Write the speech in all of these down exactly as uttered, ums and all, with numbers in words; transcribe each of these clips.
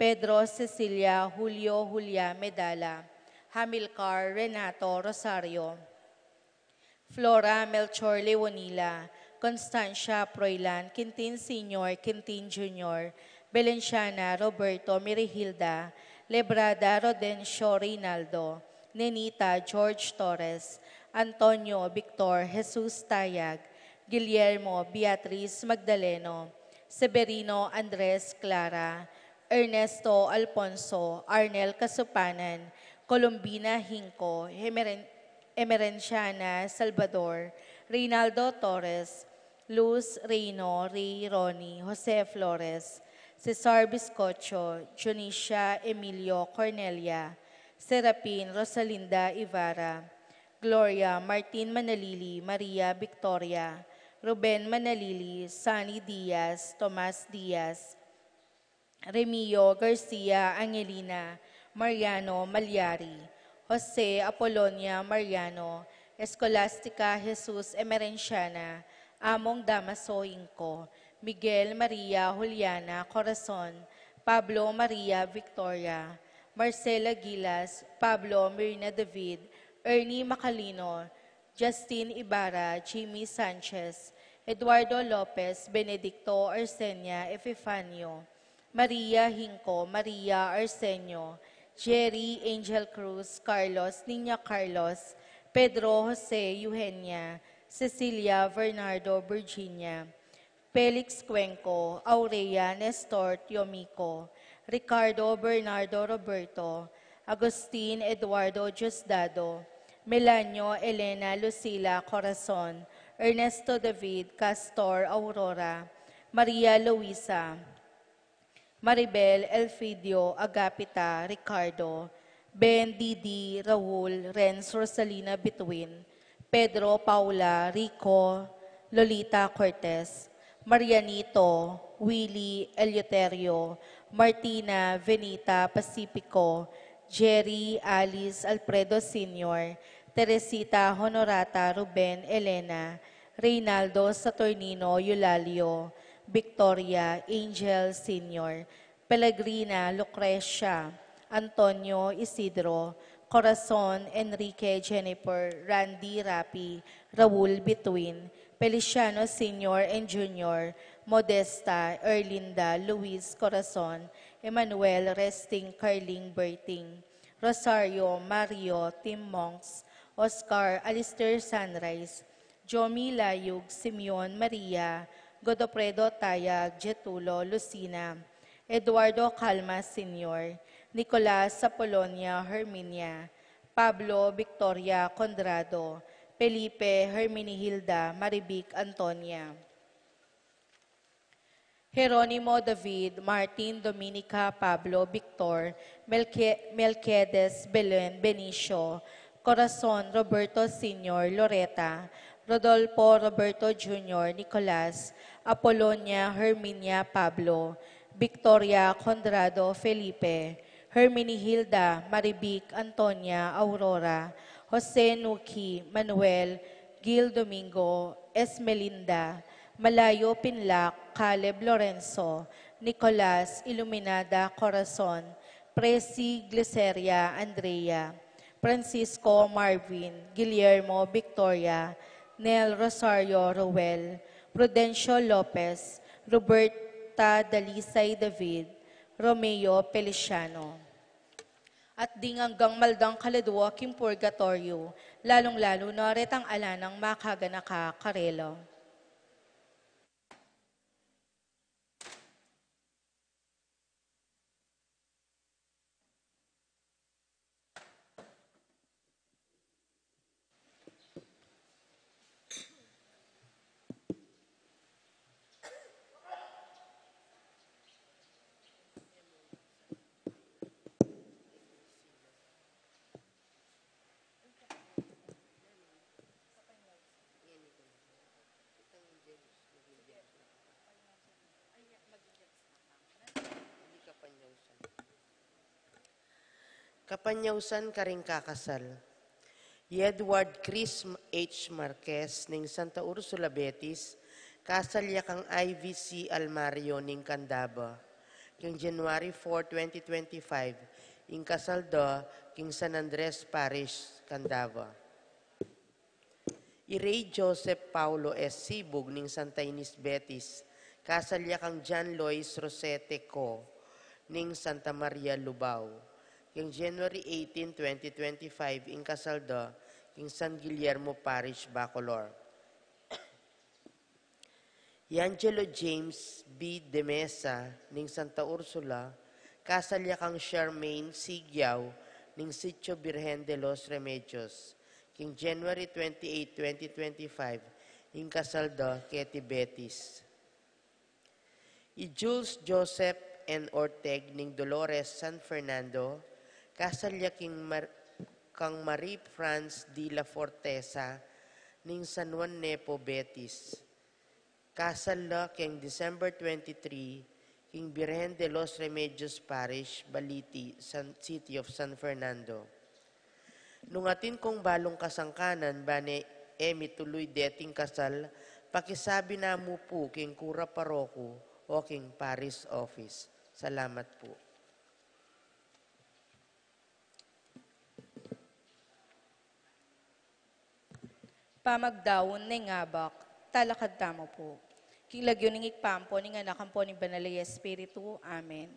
Pedro, Cecilia, Julio, Julia, Medala, Hamilcar, Renato, Rosario, Flora, Melchor, Leonila, Constancia, Proilan, Quintin Senior, Quintin Junior, Belenciana, Roberto, Mirihilda, Lebrada, Rodencio, Reynaldo, Nenita, George Torres, Antonio, Victor, Jesus Tayag, Guillermo, Beatriz Magdaleno, Severino, Andres, Clara, Ernesto, Alfonso, Arnel Kasupanan, Colombina Hinco, Emeren-, Emerenciana Salvador, Reynaldo Torres, Luz Reyno, Ray Ronnie, Jose Flores, Cesar Biscocho, Junicia Emilio Cornelia, Serapin Rosalinda Ibarra, Gloria Martin Manalili, Maria Victoria, Ruben Manalili, Sunny Diaz, Tomas Diaz, Remio Garcia, Angelina Mariano Malyari, Jose Apolonia Mariano, Escolastica Jesus Emerenciana, Among Damaso Inco, Miguel Maria Juliana Corazon, Pablo Maria Victoria, Marcela Gilas, Pablo Mirna David, Ernie Macalino, Justin Ibarra, Jimmy Sanchez, Eduardo Lopez, Benedicto Arsenia Epifanio, Maria Hinco, Maria Arsenio, Jerry Angel Cruz, Carlos Niña Carlos, Pedro Jose Eugenia, Cecilia Bernardo Virginia, Felix Cuenco, Aurea Nestor Tiomico, Ricardo Bernardo Roberto, Agustin Eduardo Diosdado, Melanio Elena Lucila Corazon, Ernesto David Castor Aurora, Maria Luisa, Maribel Elfidio Agapita Ricardo, Ben Didi Raul Renz Rosalina Between, Pedro Paula Rico Lolita Cortez, Marianito Willy Eleuterio, Martina Venita Pacifico, Jerry Alice Alfredo Senior, Teresita Honorata Ruben Elena, Reynaldo Saturnino Eulalio, Victoria Angel Senior, Pelegrina Lucrecia, Antonio Isidro, Corazon Enrique Jennifer, Randy Rapi, Raul Between, Feliciano Senior and Junior, Modesta, Erlinda, Luis Corazon, Emmanuel Resting, Carling Berting, Rosario, Mario, Tim Monks, Oscar, Alistair Sunrise, Jomi Layug, Simeon Maria, Godofredo Tayag, Getulo, Lucina, Eduardo Calma Senior, Nicolas Apolonia Herminia, Pablo Victoria Condrado, Felipe Herminihilda Maribic Antonia. Jeronimo David, Martin Dominica Pablo Victor, Melque-, Melquiades Belen Benicio, Corazon Roberto Senior Loreta, Rodolfo Roberto Junior Nicolas, Apolonia Herminia Pablo, Victoria Condrado Felipe, Herminihilda Maribic Antonia Aurora, Jose Nuki Manuel Gil Domingo Esmelinda, Malayo Pinlac, Caleb Lorenzo, Nicolas Iluminada Corazon, Presi Gliceria Andrea, Francisco Marvin, Guillermo Victoria, Nel Rosario Roel, Prudencio Lopez, Roberta Dalisay David, Romeo Feliciano. At ding anggang maldang kaladua king purgatoryo, lalung-lalu na retang ala nang makaganaka karela. Kapanyausan karing kakasal. I Edward Chris H. Marquez ning Santa Ursula, Betis, kasal ya kang Ivy C. Almario ning Candaba. King January four, twenty twenty-five, ing kasal da king San Andres Parish, Candaba. I Rey Joseph Paulo S. Sibug ning Santa Ines Betis, kasal ya kang John Lois Rosete Co. ning Santa Maria Lubao. King January eighteen, twenty twenty-five, ing kasal da king San Guillermo Parish, Bacolor. I Angelo James B. de Mesa ning Santa Ursula, kasal ya kang Charmaine Sigyao ning Sitio Birhen de los Remedios, king January twenty-eight, twenty twenty-five, ing kasal da keti Betis. I Jules Joseph N. Orteg ning Dolores San Fernando, kasal ya king Mar-, kang Marie France de la Forteza ning San Juan Nepo, Betis. Kasal la king December twenty-three, king Birhen de los Remedios Parish, Baliti, San, City of San Fernando. Nung atin kong balung kasangkanan, bane e mituluy deting kasal, pakisabi na mu pu king kura paroko o king parish office. Salamat pu. Pamagdaun ning abak, talakad tamu pu. King lagyu ning Ibpa, ampo ning Anak, ampo ning Banal a Espiritu. Amen.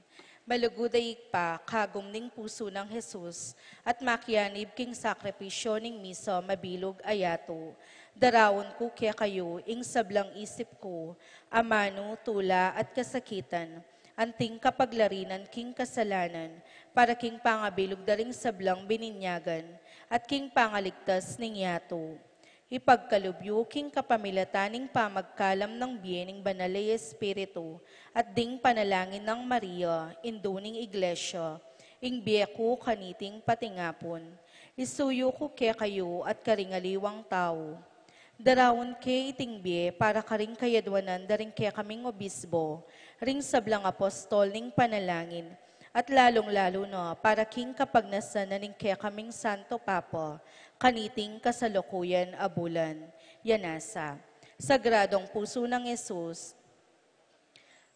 Malugud a Ibpa, kagum ning pusu nang Jesus, at makianib king sakripisyu ning misa mabilug a yatu, daraun ku kekayu ing sablang isip ku, amanu, tula, at kasakitan, anting kapaglarinan king kasalanan, para king pangabilug da ring sablang bininyagan, at king pangaligtas ning yatu. Ipagkalub yu king kapamilatan ning pamagkalam nang bie ning Banal a Espiritu, at ding panalangin nang Maria, indu ning Iglesia, ing bie ku kaniting patingapun. Isuyu ku kekayu at karing aliwang tau. Daraun ke iting bie para karing kayadwanan da ring kekaming obispo, ring sablang apostol ning panalangin, at lalung-lalu na para king kapagnasan na ning kekaming Santo Papa, kaniting kasalukuyan a bulan. Yan nasa. Sagradong pusu nang Jesus,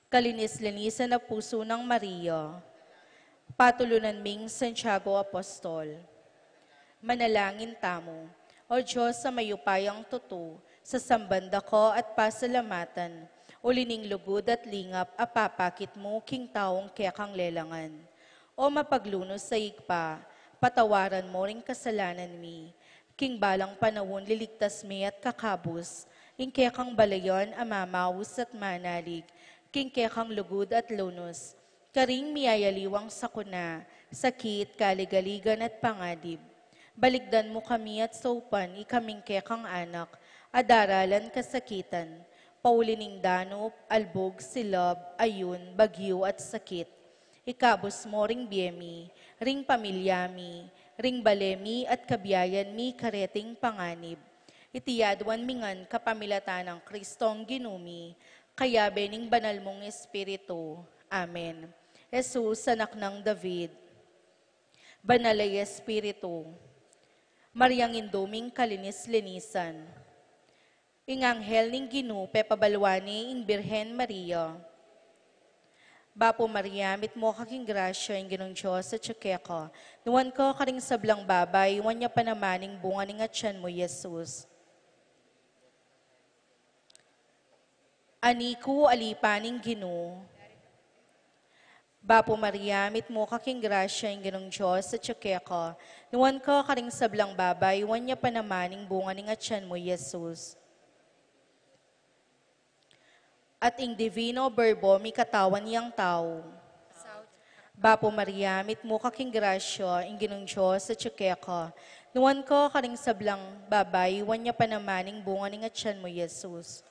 kalinis-linisan a pusu nang Maria, patulunan ming Santiago Apostol. Manalangin tamu. O Dios a mayupayang tutu, sasamban da ka at pasalamatan, uli ning lugud at lingap a papakit mu king taung kekang lelangan. O mapaglunus a Ibpa, patawaran mu ring kasalanan mi. King balang panaun liligtas mi at kakabus, ing kekang balayan a mamaus at manalig, king kekang lugud at lunus, karing miyayaliwang sakuna, sakit, kaligaligan at panganib. Balikdan mu kami at saupan ikaming kekang anak, a daralan kasakitan, pauli ning danup, albug, silab, ayun, bagyu at sakit. Ikabus mu ring bie mi, ring pamilya mi, ring bale mi at kabiayan mi kareting panganib. Iti aduan mi ngan kapamilatan nang Kristong Ginu mi, kayabe ning banal mung Espiritu. Amen. Jesus, anak nang David, Banal a Espiritu, Mariang indu ming kalinis-linisan, ing anghel ning Ginu pepabalwan ne ing Birhen Maria. Bapu Maria, mitmu ka king grasya, ing Ginung Dios atyu keka. Nuan ka karing sablang babai, nuan ya pa naman ing bunga ning atyan mu, Jesus. Ani ku, alipan ning Ginu. Bapu Maria, mitmu ka king grasya, ing Ginung Dios atyu keka. Nuan ka karing sablang babai, nuan ya pa naman ing bunga ning atyan mu, Jesus. At ing Divino Verbo mikatawan yang tau. Bapu Maria, mitmu ka king grasya, ing Ginung Dios atyu keka. Nuan ka karing sablang babai, nuan ya pa naman ing bunga ning atyan mu, Jesus.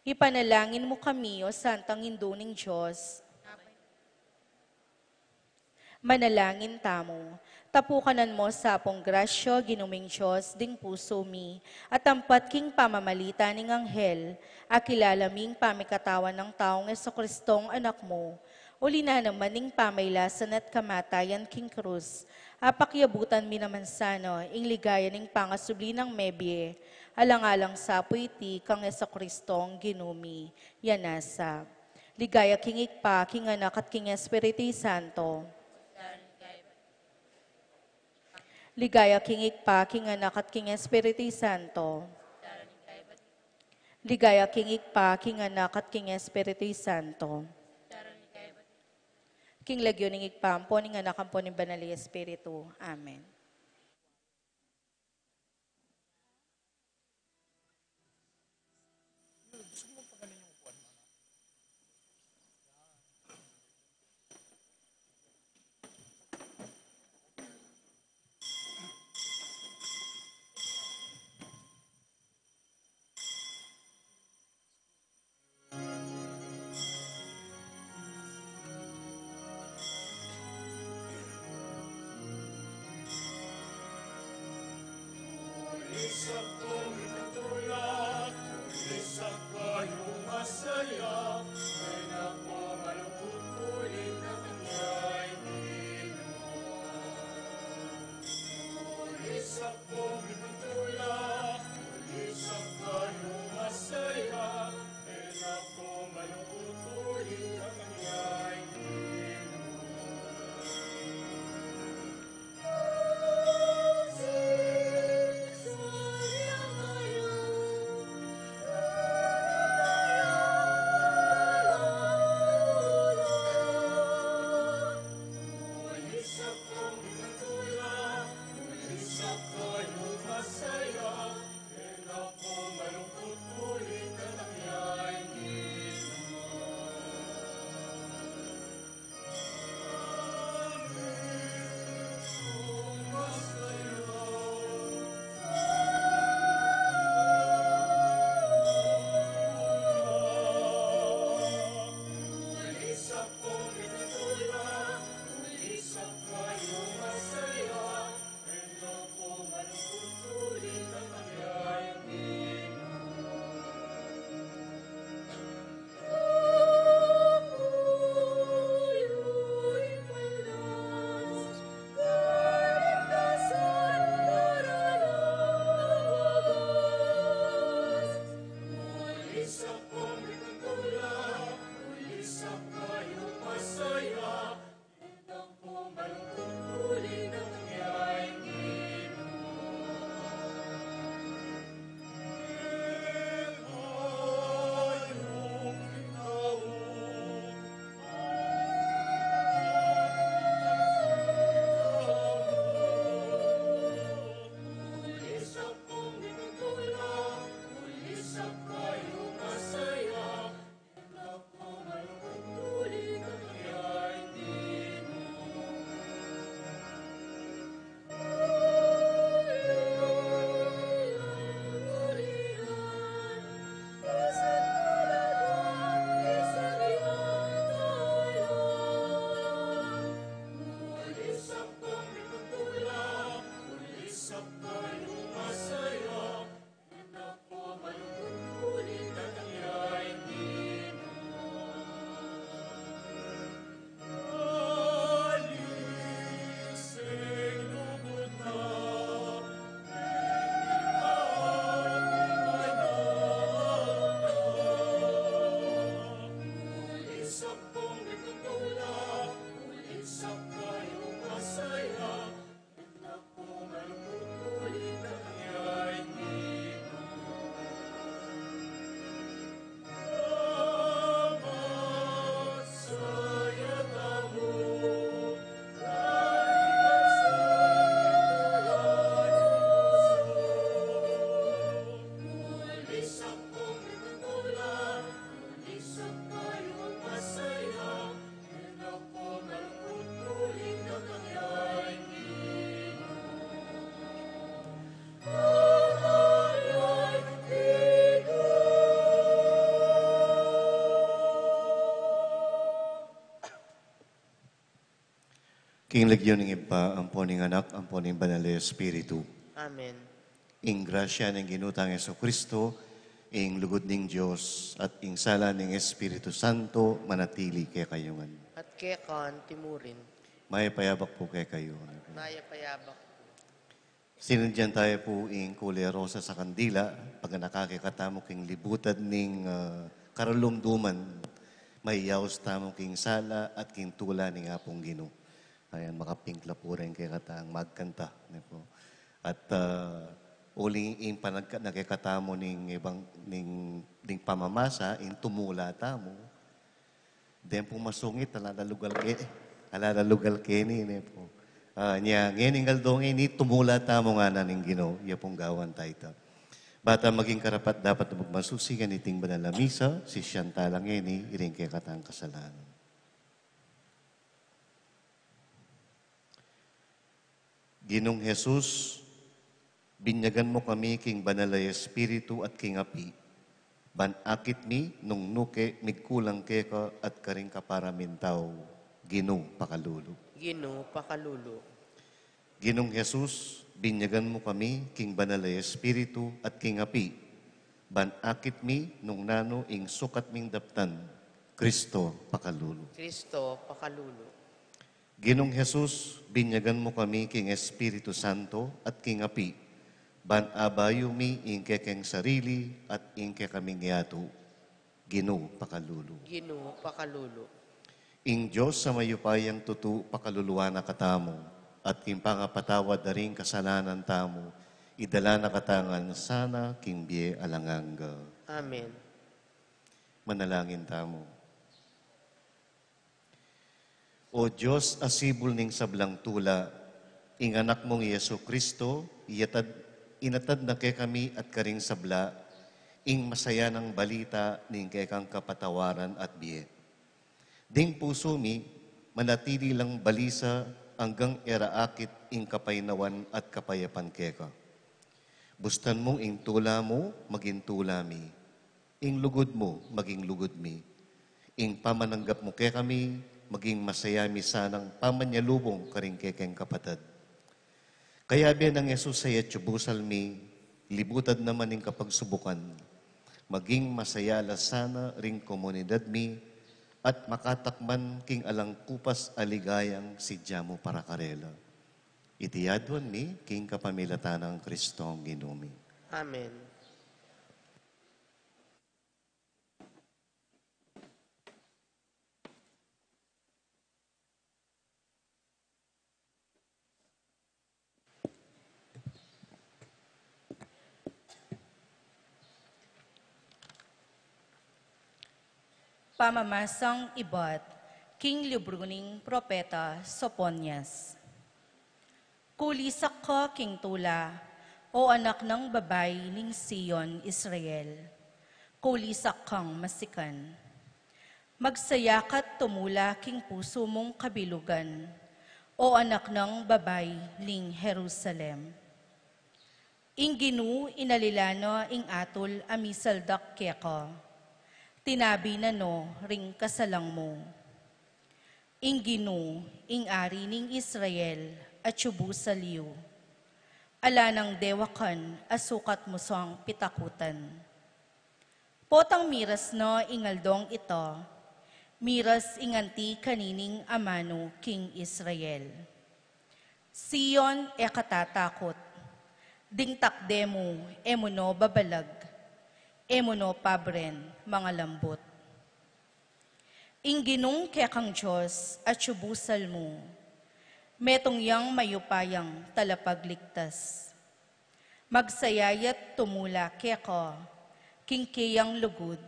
Ipanalangin mu kami, o Santang Indu ning Dios. Manalangin tamu. Tapukanan mu sa pung grasya, Ginu ming Dios, ding pusu mi, at ampat king pamamalita ning anghel, akilala ming pamikatawan nang taung Jesucristong Anak mu, uli na naman ning pamaylasan at kamatayan king krus, apakyabutan mi naman sana ing ligaya ning pangasubli nang mebie, Alang-alang sa pu iti kang Jesucristo a Ginu mi. Yana sa. Ligaya king Ibpa, king Anak, at king Espiritu Santo. Ligaya king Ibpa, king Anak, at king Espiritu Santo. Ligaya king Ibpa, king Anak, at king Espiritu Santo. King lagyu ning Ibpa, ampo ning Anak, ampo ning Banal a Espiritu. Amen. King lagyu ning Ibpa, ampo ning Anak, ampo ning Banal a Espiritu. Amen. Ing grasya ning Ginu tang Jesucristo, ing lugud ning Dios, at ing sala ning Espiritu Santo, manatili kekayu ngan. At keka naman murin. Mayap a abak pu kekayu. Mayap a abak pu. Sinadya tamu pu ing kule rosas a kandila, paganaka kekatamu king libutad ning, ah, karalumduman, mayaus tamu king sala at king tula ning Apung Ginu. Ayan, makapinkla pu rin kekatang magkanta, ne pu. At, ah, uli ing panagkat na kekatamu ning ibang, ning, ning pamamasa, ing tumula tamu, deng pu masungit, ala na lugal ke-, ala na lugal keni, ne pu. Ah, nya, ngening aldo ngeni, tumula tamu ngana ning Ginu, ya pung gawan taya ita. Bata maging karapat-dapat na magmasusi kaniting banal a misa, sisian tala ngeni, iring kekatang kasalanan. Ginung Jesus, binyagan mu kami king Banal a Espiritu at king api, ban akit mi nung nuke migkulang keka at karing kaparaman tau, Ginu pakalulu. Ginu pakalulu. Ginung Jesus, binyagan mu kami king Banal a Espiritu at king api, ban akit mi nung nanu ing sukat ming daptan, Kristo pakalulu. Kristo pakalulu. Ginung Jesus, binyagan mu kami king Espiritu Santo at king api, ban abayu mi ing kekeng sarili at ing kekaming yatu, Ginu pakalulu. Ginu pakalulu. Ing Dios a mayupayang tutu pakaluluan na katamu, at king pangapatawad da ring kasalanan tamu, idala na katamu ngan sana king bie alang angga. Amen. Manalangin tamu. O Dios, a sibul ning sablang tula, ing Anak mung i Jesu Kristo, iyatad, inatad na kekami at karing sabla, ing masayanang balita ning kekang kapatawaran at bie. Ding pusu mi, manatili lang balisa anggang e ra akit ing kapaynawan at kapayapan keka. Bustan mung ing tula mu maging tula mi, ing lugud mu maging lugud mi, ing pamananggap mu kekami maging masaya mi sanang pamanyalubung karing kekeng kapatad. Kayabe nang Jesus a atsu busal mi, libutad na man ing kapagsubukan, maging masaya la sana ring komunidad mi, at makatakman king alang kupas a ligayang sidya mu para karela. Iti aduan mi king kapamilatan nang Kristong Ginu mi. Amen. Pamamasang ibat king libru ning propeta Sofonias. Kulisak ka king tula, o anak nang babai ning Sion, Israel. Kulisak kang masikan. Magsaya ka't tumula king pusu mung kabilugan, o anak nang babai ning Jerusalem. Ing Ginu inalila na ing atul a misaldak keka. Tinabi na no ring kasalang mu. Ing Ginu, ing Ari ning Israel, atsu busal yu. Ala nang dewakan a sukat mu sang pitakutan. Potang miras na ing aldong ita, miras ing anti kanining amanu king Israel. Sion, e ka tatakut. Ding takde mu, e mu no babalag. E mu no pabren, mangalambut. Ing Ginung kekang Dios, atsu busal mu. Metung yang mayupayang talapagligtas. Magsaya ya't tumula keka, king keyang lugud,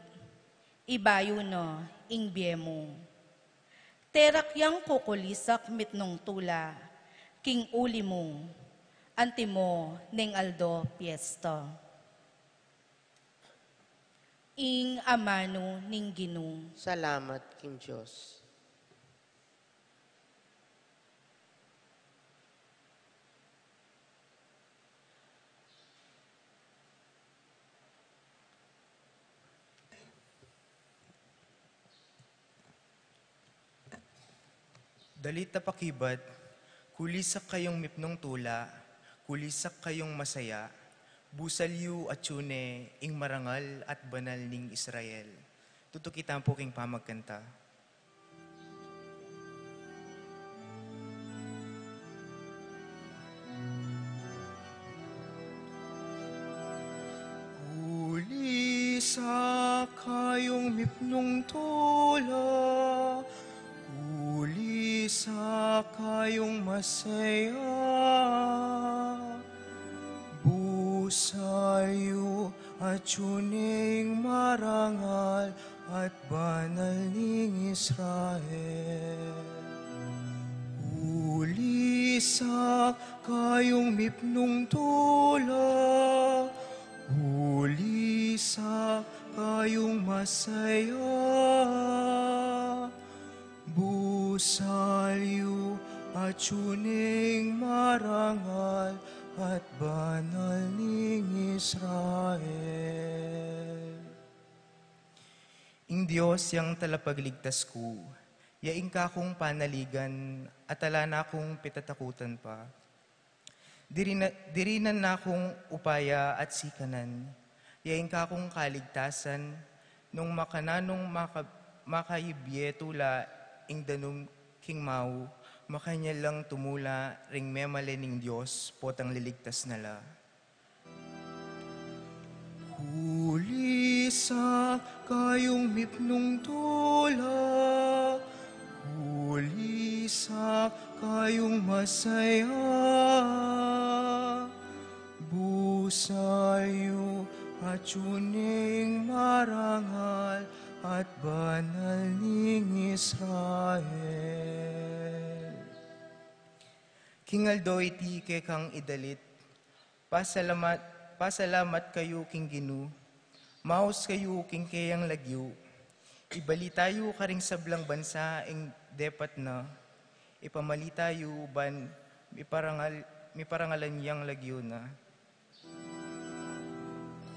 ibayu na ing bie mu. Terak yang kukulisak mitnung tula, king uli mu, antimo neng aldo piesta. Ing amanu ning Ginu. Salamat king Dios. Dalit a pakibat, kulisak kayung mipnung tula, kulisak kayung masaya, busal yu atsu ne ing marangal at banal ning Israel. Tutuki tamu pu king pamagkanta. Sa kayung mipnung tula, uli sa kayung masaya. Busal yu atyu ning marangal at banal ning Israel. Uli sa kayung mipnung tula, uli sa kayung masaya. Busal yu atyu ning marangal at banal ning Israel. Ing Dios yang talapagligtas ku, ya ing kakung panaligan at ala na kung pitatakutan pa. Dirinan, dirinan na kung upaya at sikanan, ya ing kakung kaligtasan, nung makananung maka-, makayibye tula ing danum king mau, makanyan lang tumula ring memalen ning Dios potang liligtas na la. Uli sa kayung mipnung tula, uli sa kayung masaya. Busal yu atyu ning marangal at banal ning Israel. King aldo iti kekang idalit, pasalamat, pasalamat kayu king Ginu, maus kayu king keyang lagyu. Ibalita yu karing sablang bansa ing depat na, ipamalita yu ban miparangal, miparangalan yang lagyu na.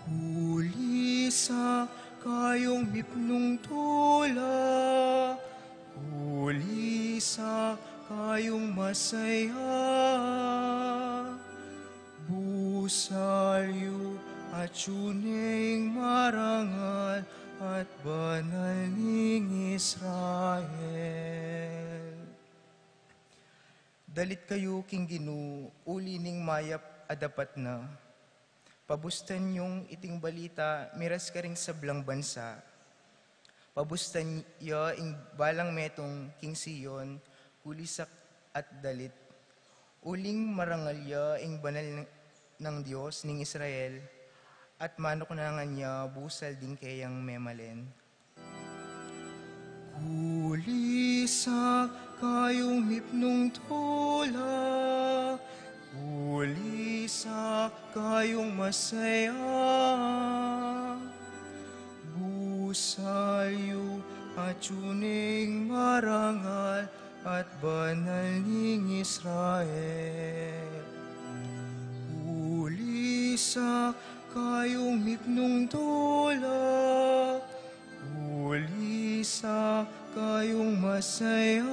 Uli sa kayung mipnung tula, uli sa kayung masaya. Busal yu atyu ning marangal at banal ning Israel. Dalit kayu king Ginu, uli ning mayap a dapat na. Pabustan yung iting balita miras karing sablang bansa. Pabustan ya ing balang metung king Sion, kulisak at dalit. Uling marangal ya ing banal nang Dios ning Israel, at manuknangan ya busal ding keyang memalen. Uli sa kayung mipnung tula, uli sa kayung masaya. Busal yu atyu ning marangal at banal ning Israel. Uli sa kayung mipnung tula, uli sa kayung masaya.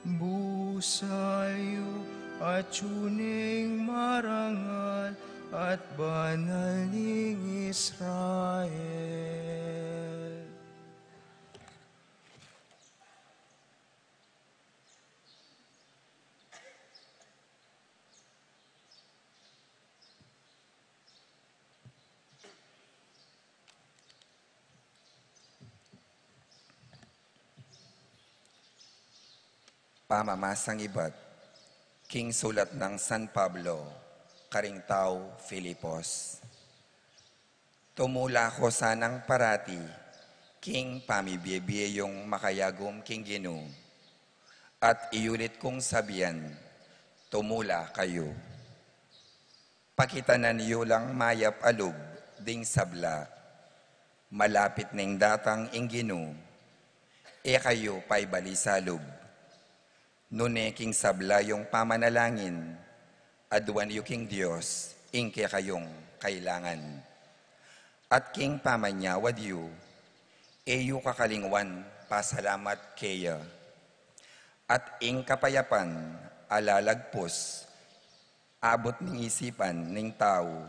Busal yu atyu ning marangal at banal ning Israel. Pamamasang ibat king sulat nang San Pablo karing tau Filipos. Tumula ko sanang parati king pamibiebie yung makayagum king Ginu, at iyulit kung sabian, tumula kayu. Pakitanan yu lang mayap a lub ding sabla. Malapit neng datang ing Ginu, e kayu paibali sa lub. Nune king sabla yung pamanalangin, aduan yu king Dios ing kekayung kailangan. At king pamanyawad yu, e yu kakalingwan pasalamat keya. At ing kapayapan a lalagpus abut ning isipan ning tau,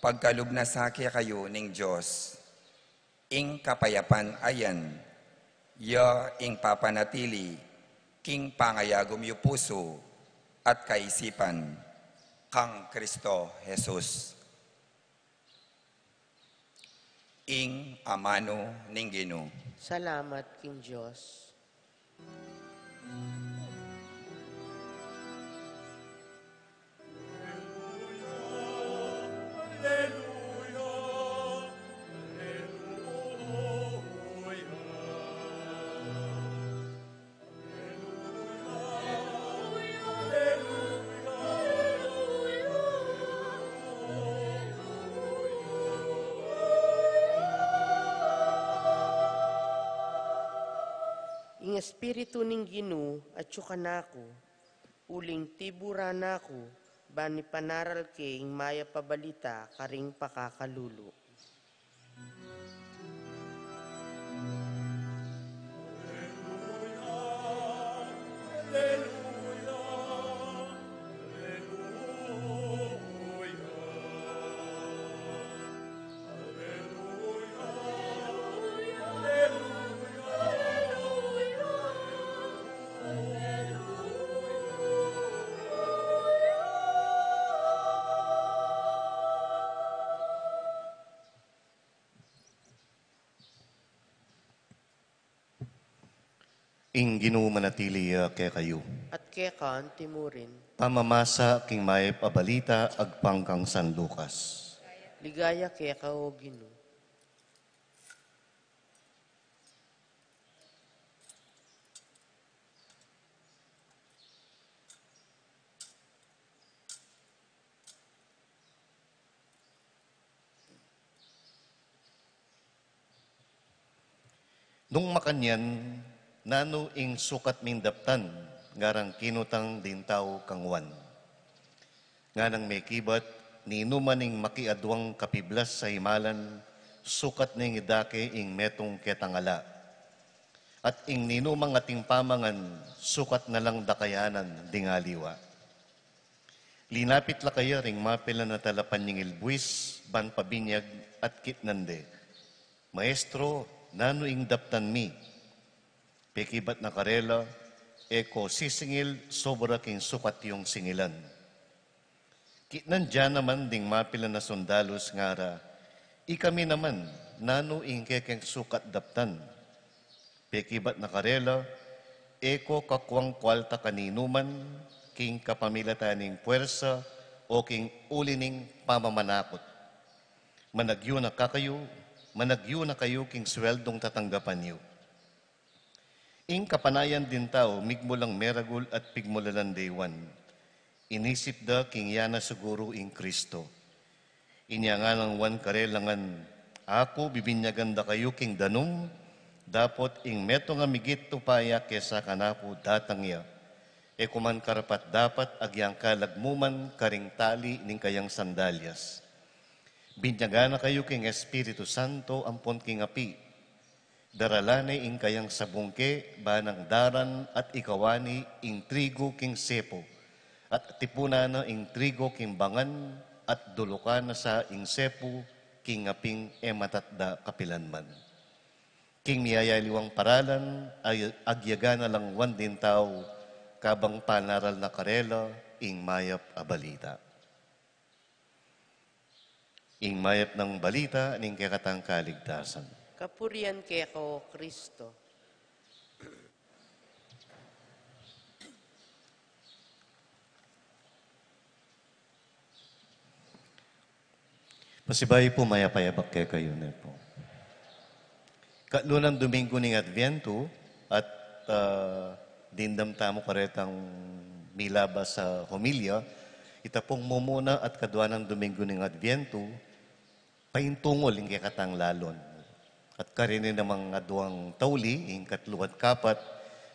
pagkalub na sa kekayu ning Dios. Ing kapayapan a yan, ya ing papanatili king pangayagum yu pusu at kaisipan kang Kristo Jesus. Ing amanu ning Ginu. Salamat king Dios. Ing Espiritu ning Ginu atyu kanaku, uling tiburan na ku, ban ipanaral ke ing mayap a balita karing pakakalulu. Ing Ginu manatili ya kekayu. At keka antimurin. Pamamasa king mayap a balita agpang kang San Lucas. Ligaya keka, O Ginu. Nung makanyan, nanu ing sukat ming daptan, ngarang kinutang ding tau kang Juan. Nganang mekibat, ninuman ing makiadwang kapiblas a imalan, sukat neng idake ing metung ketang ala. At ing ninumang ating pamangan, sukat na lang dakayanan ding aliwa. Linapit la kaya ring mapilan a talapanyingil buis, ban pabinyag at kitnan de, "Maestro, nanu ing daptan mi?" Pekibat na karela, "E ko sisingil sobra king sukat yung singilan." Kitnan da naman ding mapilan a sundalus, ngara, "Ikami naman, nanu ing kekeng sukat daptan?" Pekibat na karela, "E ko kakuang kualta kaninuman, king kapamilatan ning puersa, o king uli ning pamamanakut. Managyu na kakayu, managyu na kayu king sweldung tatanggapan yu." Ing kapanayan ding tau migmulang meragul at pigmulalan de i Juan. Inisip da king iya na siguru ing Kristo. Inya nganang Juan karela ngan, "Aku bibinyagan da kayu king danum, dapot ing metung a migit upaya kesa kanaku datang ya. E ku man karapat-dapat agyang kalag mu man karing tali ning kayang sandalyas." Binyagan na kayu king Espiritu Santo ampon king api. Daralan ne ing kayang sabungke, ba nang daran at ikawani ing trigu king sepu, at tipunan na ing trigu king bangan, at dulukan na sa ing sepu king aping e matatda kapilan man. King miyayaliwang paralan, ay agyaga na lang Juan ding tau, kabang panaral na karela ing mayap a balita. Ing mayap nang balita ning kekatang kaligtasan. Kapurian keka, O Kristo. Pasibayu pu, mayap a yabak kekayu, ne pu. Katlu nang Domingo ning Adviento at, ah, dimdam tamu karetang milabas a homilya, ita pung mumuna at kadua nang Domingo ning Adviento, paintungul ing kekatang lalon. At karin namang aduang tauli, ing katlu at kapat,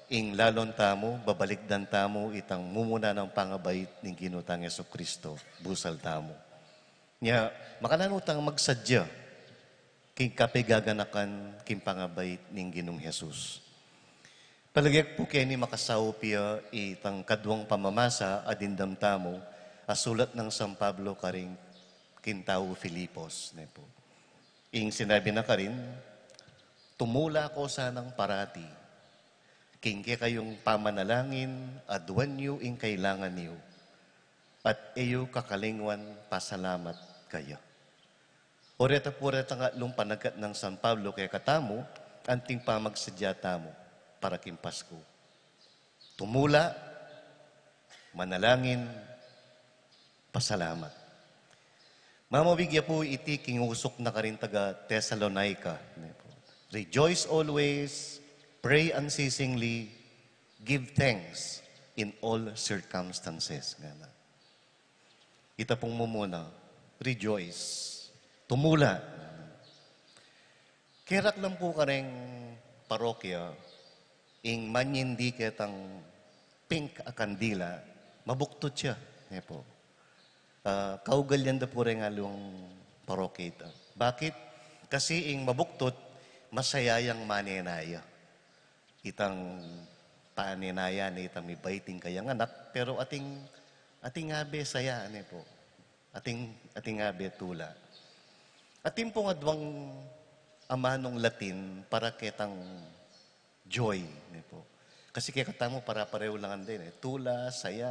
ing lalon tamu, babalikdan tamu itang mumuna nang pangabait ning Ginu tang Jesucristo, busal tamu. Nya, makananu tang magsadya king kapigaganakan king pangabait ning Ginung Jesus. Palagyak pu keni makasaup ya itang kaduang pamamasa a dimdam tamu, a sulat nang San Pablo karing king tau Filipos, ne pu. Ing sinabi na karin, "Tumula ko sanang parati king kekayung pamanalangin, aduan yu ing kailangan yu, at e yu kakalingwan pasalamat kaya." O reta pu retang atlung panagat nang San Pablo kekatamu, anting pamagsadya tamu para king Pasku. Tumula, manalangin, pasalamat. Mamawig ya pu iti king usuk na karing taga Tesalonica, ne pu. Rejoice always, pray unceasingly, give thanks in all circumstances. Ngana. Ita pung mumuna, rejoice. Tumula. Kerak lang pu kareng parokya, ing manyindi ketang pink a kandila, mabuktut ya, ne pu. Ah, kaugal yan da pu reng aliwang parokya ita. Bakit? Kasi ing mabuktut, masaya yang manenaya. Itang panenaya ne itang mibait ing kayang anak, pero atin, atin abe saya, ne pu. Atin, atin abe tula. Atin pung aduang amanung Latin para ketang joy, ne pu. Kasi kekatamu para parehu lang din, eh. Tula, saya.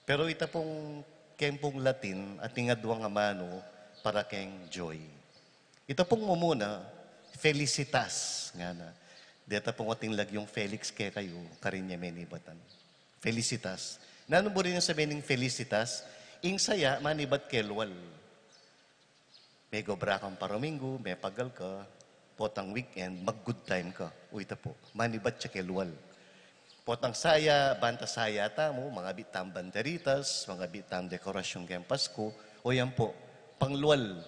Pero ita pung keng pung Latin, atin aduang amanu para keng joy. Ita pung mumuna, felicitas, ngana. Deta pung atin lagyung Felix kekayu, karin ya menibatan. Felicitas. Nanu buri nang sabian ning felicitas? Ing saya, manibat kelual. Megobra kang paraminggu, mepagal ka, potang weekend, mag-good time ka. O ita pu, manibat ya kelual. Potang saya, banta saya tamu, mangabit tang banderitas, mangabit tang dekorasyun keng Pasku, o yan pu, panglual,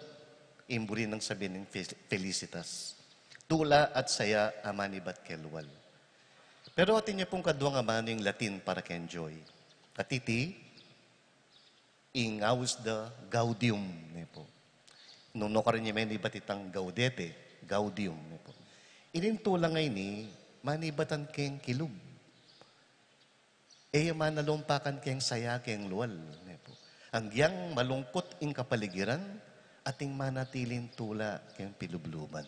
ing buri nang sabian ning fe-, felicitas. Tula at saya a manibat kelual. Pero atin ya pung kaduang amanu ing Latin para keng joy. At iti, ing aus da gaudium, ne pu. Nung nukarin ya menibat itang gaudete, gaudium, ne pu. Ining tula a ini, manibatan keng kilub. E ya manalungpakan keng saya keng lual, ne pu. Agyang malungkut ing kapaligiran, atin manatiling tula keng pilubluban.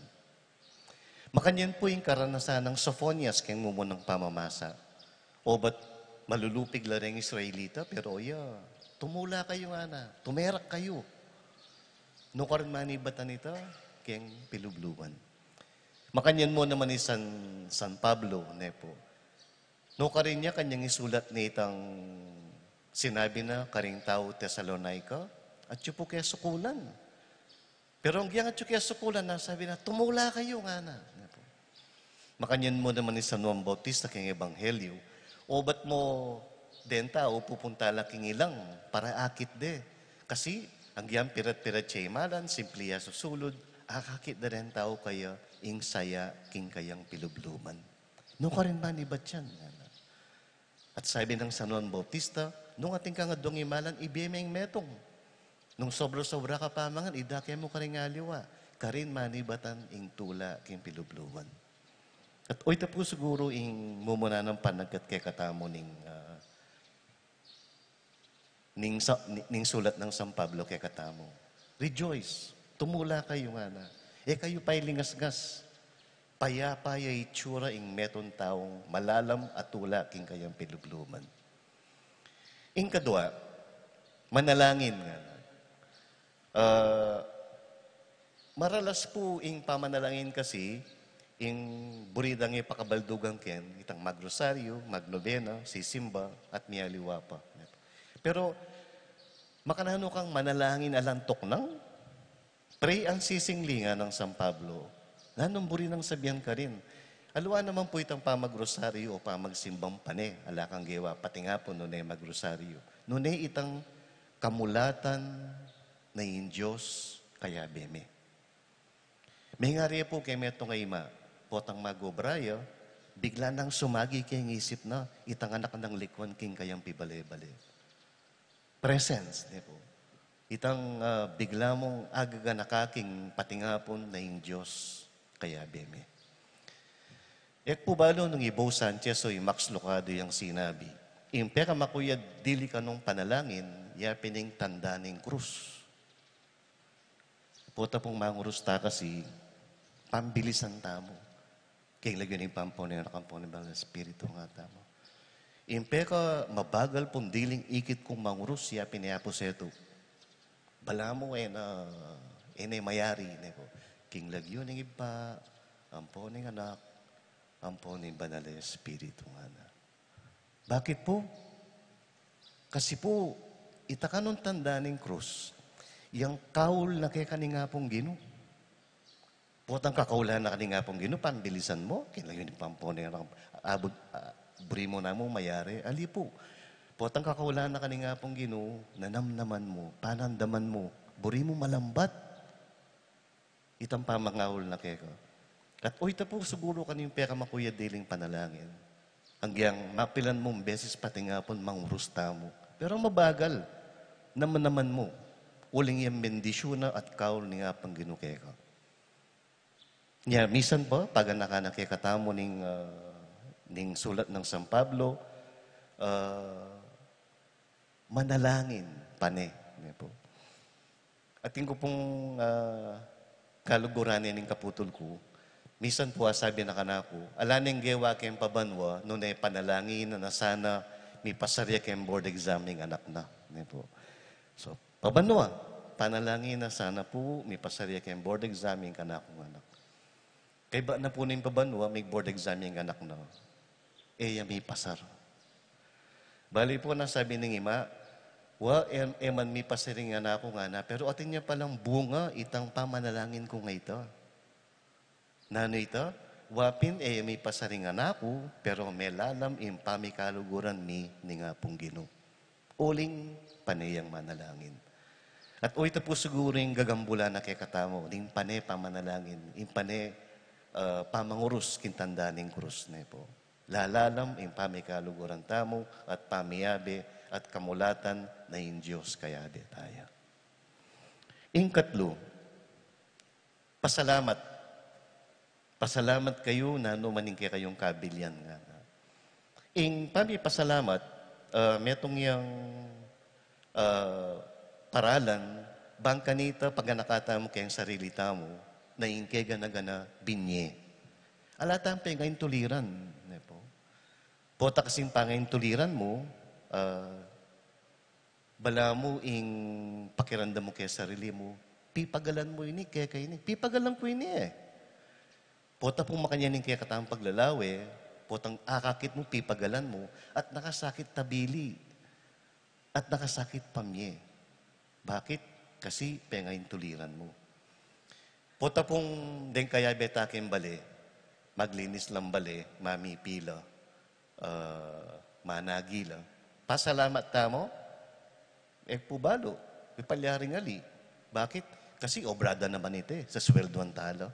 Makanyan pu ing karanasan nang Sophonias keng mumunang pamamasa. Obat malulupig la reng Israelita, pero ya, tumula kayu ngana, tumerak kayu. Nukarin manibatan ita keng pilubluban. Makanyan mu naman i San, San Pablo, ne pu. Nukarin ya kanyang isulat nitang sinabi na karing tau Tesalonica, atyu pu kesukulan. Pero agyang atyu kesukulan na, sabi na, tumula kayu ngana. Makanyan mu naman i San Juan Bautista keng Ebanghelyo, obat mu deng tau pupunta la king ilang para akit de. Kasi, agyang pirat-pirat ya imalan, simple ya susulud, akakit da reng tau kaya ing saya king kayang pilubluban. Nukarin manibat yan, ngana. At sabi nang San Juan Bautista, nung atin kang aduang imalan, ibie me ing metung. Nung sobra-sobra ka pa mangan, idake mu karing aliwa. Karin manibatan ing tula king pilubluban. At o ita pu siguru ing mumuna nang panagat kekatamu ning, ah, ning sa-, ni-, ning sulat nang San Pablo kekatamu. Rejoice, tumula kayu ngana. E kayu pailingasngas. Payapa ya itsura ing metung taung malalam a tula king kayang pilubluban. Ing kadua, manalangin ngana. Ah, maralas pu ing pamanalangin kasi, ing buri dang ipakabaldugan ken, itang magrosaryu, magnobena, sisimba, at mialiwa pa. Pero, makananu kang manalangin alang tuknang? Pray unceasingly, ngana nang San Pablo. Nanung buri nang sabian karin? Aliwa naman pu itang pamagrosaryu o pamagsimbang pane, ala kang gewa patingapun nune magrosaryu. Nune itang kamulatan na ing Dios kayabe me. Mengari ya pu keng metung a ima, potang mag-obra ya, bigla nang sumagi keng isip na, itang anak nang likuan king kayang pibale-bale. Presence, ne pu. Itang, ah, bigla mung agaganaka king patingapun na ing Dios kayabe me. E ku pu balu nung i Bo Sanchez o i Max Lucado yang sinabi, ing pekamakuyad dili kanung panalangin, ya pin ing tanda ning krus. Pota pung mangurus ta kasi, pambilisan tamu. Keng lagyu ning pamponeng anak ampon ning Banal a Espiritu, ngana tamu. Ing pekamabagal pung diling ikit kung mangurus, ya pin i Apu Setu. Balamu e na, E ne mayari, ne po. King lagyu ning Ibpa, ampo ning Anak, ampo ning Banal a Espiritu ngana. Bakit po? Kasi po, ita kanung tanda ning krus, yang kaul na keka ning Apung Ginu. Potang kakaulan na ka ning Apung Ginu, pambilisan mu, kinlayu ni pampo ning abut, ah, buri mu na mu mayari, ali po. Potang kakaulan na ka ning Apung Ginu, nanamnaman mu, panandaman mu, buri mu malambat itang pamangaul na keka. At o ita po siguru kanu ing pekamakuyad diling panalangin. Agyang mapilan mung beses patingapun mangurus tamu. Pero mabagal, namnaman mu, uling yang bendisyun na at kaul ning Apung Ginu keka. Nya, misan pa, paganakan na kekatamu ning, ah, ning sulat nang San Pablo, ah, manalangin, pane, ne po. Atin ku pung, ah, kaluguran ne ning kaputul ku, misan po asabi na kanaku, ala neng gewa keng pabanua, nune panalangin na sana mipasar ya keng board exam ing anak na, ne po. So, pabanua, panalangin na sana po mipasar ya keng board exam ing kanakung anak. Kaybat na po ning pabanua, mig board exam ing anak na. E ya mipasar. Bali po, nasabi ning ima, wa, e, e man mipasar ing anak ku ngana, pero atin ya palang bunga itang pamanalangin kung ita. Nanu ita? Wa pin e ya mipasar ing anak ku, pero melalam ing pamikaluguran mi ning Apung Ginu. Uling pane yang manalangin. At o ita po siguru ing gagambulan na kekatamu, ning pane pamanalangin, ing pane, ah, pamangurus king tanda ning krus, ne po. Lalalam ing pamikaluguran tamu at pamiyabe at kamulatan na ing Dios kayabe taya. Ing katlu, pasalamat. Pasalamat kayu nanu man ing kekayung kabilian ngana. Ing pamipasalamat, ah, metung yang, ah, paralan, bang kanita paganaka tamu keng sarili tamu, na ing kegana-gana binye. Ala tang pengaintuliran, ne po. Pota kasing pangaintuliran mu, ah, balamu ing pakiramdam mu keng sarili mu, pipagalan mu ini, keka ini, pipagalan ku ini e. Pota pung makanyan ing kekatang paglalawe, potang akakit mu, pipagalan mu, at nakasakit tabili, at nakasakit pamye. Bakit? Kasi pengaintuliran mu. Pota pung deng kayabe ta keng bale, maglinis lang bale, mamipi la, ah, managi la. Pasalamat tamu, e pu balu, mipalyaring ali. Bakit? Kasi obra da naman ita e, saswelduan ta la.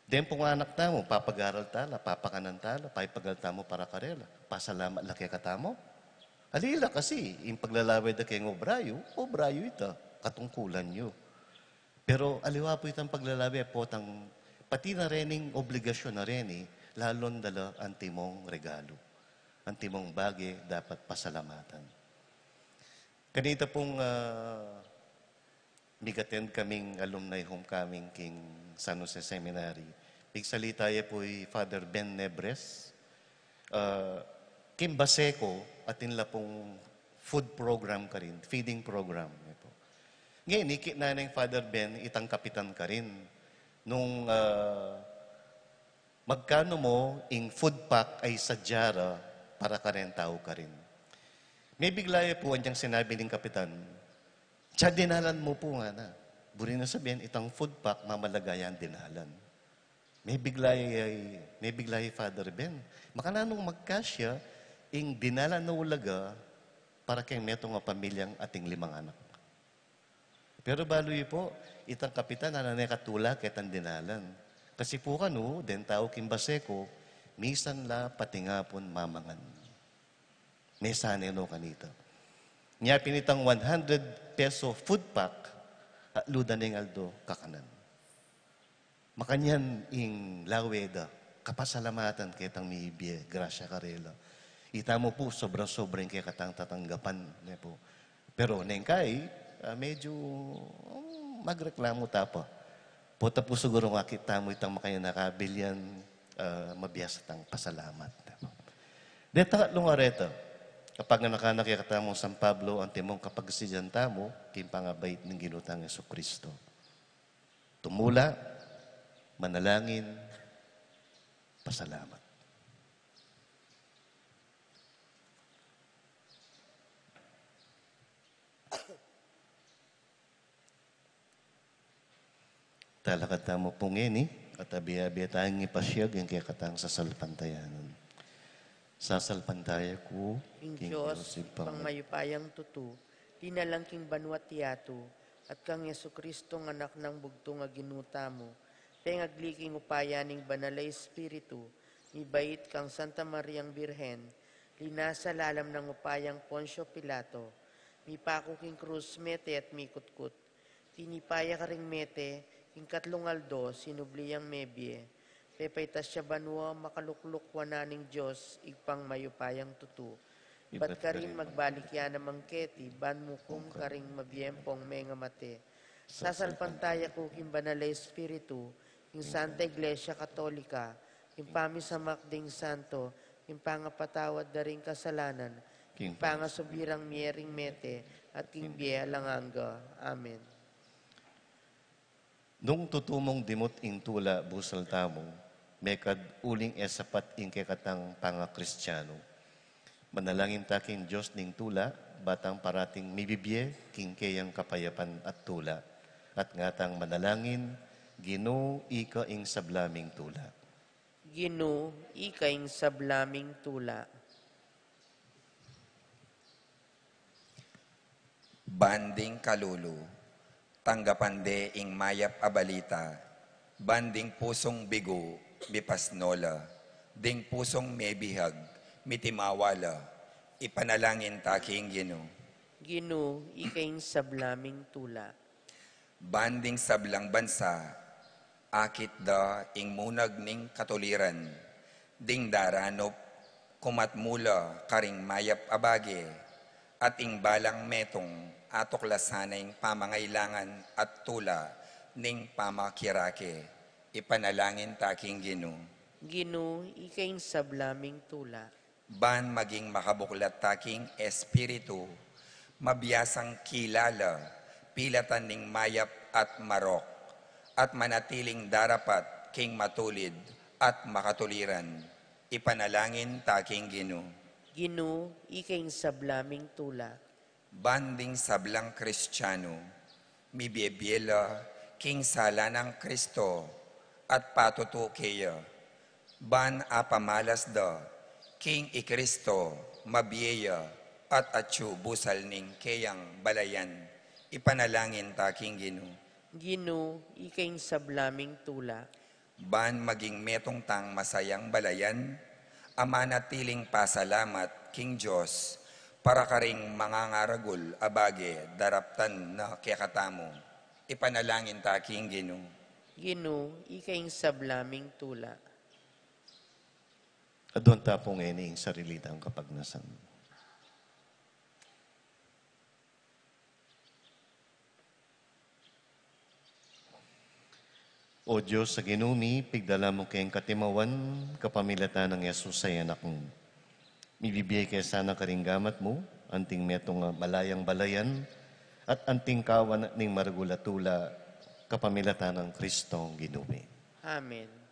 Deng pung anak tamu, papagaral ta la, papakanan ta la, paipagal tamu para karela. Pasalamat la kekatamu. Ali la kasi, ing paglalawe da keng obra yu, obra yu ita, katungkulan yu. Pero aliwa pu itang paglalawe, potang pati na rening obligasyun na reni, lalung dala antimong regalu, antimong bage dapat pasalamatan. Kanita pung, ah, mig-attend kaming alumni homecoming king San Jose Seminary, migsalita ya pu i Father Ben Nebres. Ah, king Baseco, atin la pung food program karin, feeding program, ne po. Ngeni, ikit na neng Father Ben, itang kapitan karin, nung, ah, magkanu mu ing food pack a isadya ra para kareng tau karin. Mebigla ya pu anyang sinabi ning kapitan, "Tsa dinalan mu pu," ngana. Buri na sabian, itang food pack, mamalaga yang dinalan. Mebigla ya, mebigla ya i Father Ben. Makananung magkasya ing dinalan a ulaga para keng metung a pamilyang ating limang anak. Pero balu yu pu, itang kapitan, ala ne katula ketang dinalan. Kasi pu kanu, deng tau king Baseco, misan la patingapun mamangan. Mesa ne no kanita. Nya pin itang one hundred peso food pack, atlu da neng aldo kakanan. Makanyan ing lawe da, kapasalamatan ketang mibie grasya karela. Ita mu pu, sobra-sobra ing kekatang tatanggapan, ne pu. Pero neng kai, ah, medyu, mm, magreklamu ta pa. Pota pu siguru akit tamu itang makanyan a kabilian, ah, mabiasa tang pasalamat, ne pu. Detang atlung areta, kapaganakan na kekatamung San Pablo, antimong kapagsidian tamu king pangabait ning Ginu tang Jesucristo. Tumula, manalangin, pasalamat. Talakad tamu pu ngeni, at abie-abie tang ipasiag ing kekatang sasalpantayanan. Sasalpantaya ku king Dios, Ibpang mayupayang tutu, dinalang king banua't yatu, at kang Jesucristo, Anak nang bugtung a Ginu tamu, pengagli king upaya ning Banal a Espiritu, mibait kang Santa Mariang Birhen, linasa lalam nang upayang Poncio Pilato, mipaku king krus, mete at mikutkut. Tinipa ya karing mete, king katlung aldo sinubli yang mebie. Pepaitas ya banua, makalukluk wanan ning Dios Ibpang mayupayang tutu. Ibat karin magbalik ya naman keti ban mukum karing mabieng pong mengamate. Sasalpantaya ku king Banal a Espiritu, king Santa Iglesia Katolika, king pamisamak ding santo, king pangapatawad da ring kasalanan, king pangasubli rang mie ring mete, at king bie alang angga. Amen. Nung tutu mung dimut ing tula busal tamu, mekad uling e sapat ing kekatang pangakristianu. Manalangin ta king Dios ning tula, ba tang parating mibibie king keyang kapayapan at tula. At ngatang manalangin, Ginu, ika ing sabla ming tula. Ginu, ika ing sabla ming tula. Ban ding kalulu, tanggapan de ing mayap a balita, ban ding pusung bigu, mipasno la, ding pusung mebihag, mitimawa la, ipanalangin ta king Ginu. Ginu, ika ing sabla ming tula. Ban ding sablang bansa, akit da ing munag ning katuliran, ding daranup, kumatmu la karing mayap a bage, at ing balang metung, atuklasan na ing pamangailangan at tula ning pamakirake. Ipanalangin ta king Ginu. Ginu, ika ing sabla ming tula. Ban maging makabuklat ta king espiritu, mabiasang kilala, pilatan ning mayap at marok, at manatiling darapat king matulid at makatuliran. Ipanalangin ta king Ginu. Ginu, ika ing sabla ming tula. Ban ding sablang Kristianu, mibie-bie la king sala nang Kristo at patutu keya, ban apamalas da king i Kristo mabie ya at atyu busal ning keyang balayan. Ipanalangin ta king Ginu. Ginu, ika ing sabla ming tula. Ban maging metung tang masayang balayan, a manatiling pasalamat king Dios, para karing mangangaragul a bage daraptan na kekatamu. Ipanalangin ta king Ginu. Ginu, ika ing sabla ming tula. Aduan ta pu ngeni ing sarili tang kapagnasan. O Dios a Ginu mi, pigdala mu keng katimawan kapamilatan nang Jesus a Anak mu. Mibibie ke sana karing gamat mu anting metung a malayang balayan at anting kawan ning maragul a tula kapamilatan nang Kristong Ginu mi. Amen.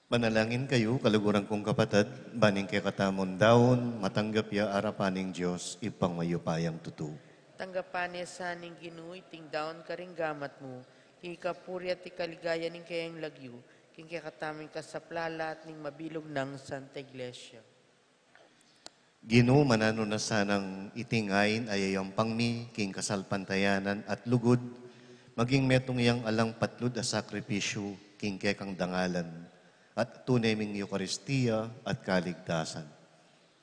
Manalangin kayu, kaluguran kung kapatad, ban ing kekatamung daun matanggap ya arapan ning Dios, Ibpang mayupayang tutu. Tanggapan ne sa ning Ginu iting daun karing gamat mu, king kapurian at ikaligaya ning kayang lagyu, king kekatamung kasaplalan at ning mabilug nang Santa Iglesia. Ginu, mananu na sanang iting ain a yayampang mi king kasalpantayanan at lugud, maging metung yang alang patlud a sakripisyu king kekang dangalan, at tune ming Eukaristia at kaligtasan.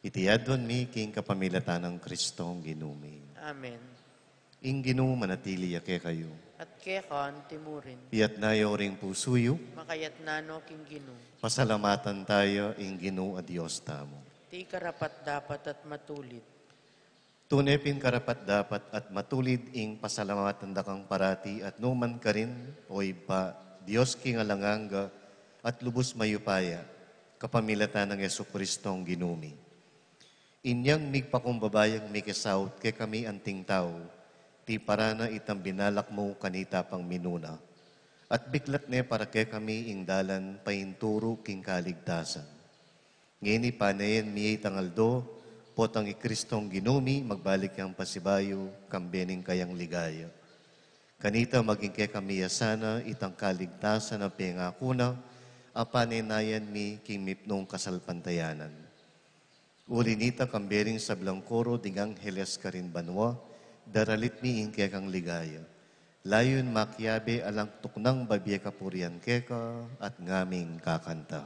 Iti aduan mi king kapamilatan nang Kristong Ginu mi. Amen. Ing Ginu manatili ya kekayu. At keka antimurin. Iyatas yu ring pusu yu. Makayatas no king Ginu. Pasalamatan taya ing Ginu a Dios tamu. Iti karapat-dapat at matulid. Tune pin karapat-dapat at matulid ing pasalamatan da kang parati at nukarin man, O Ibpa, Dios king alang angga at lubus mayupaya, kapamilatan nang Jesukristong Ginu mi. Inyang migpakumbaba yang mikisaut kekami anting tau, tiparan na itang binalak mu kanita pang minuna, at biklat ne para kekami ing dalan painturu king kaligtasan. Ngeni paneyan mi itang aldo, potang i Kristong Ginu mi magbalik yang pasibayu, kambe ning kayang ligaya. Kanita maging kekami ya sana itang kaligtasan a pengaku na, a panenayan mi king mipnung kasalpantayanan. Uli nita, kambe ring sablang koro ding angheles karin banua, daralit mi ing kekang ligaya. Layun makiabe alang tuknang babie kapurian keka at ngaming kakanta.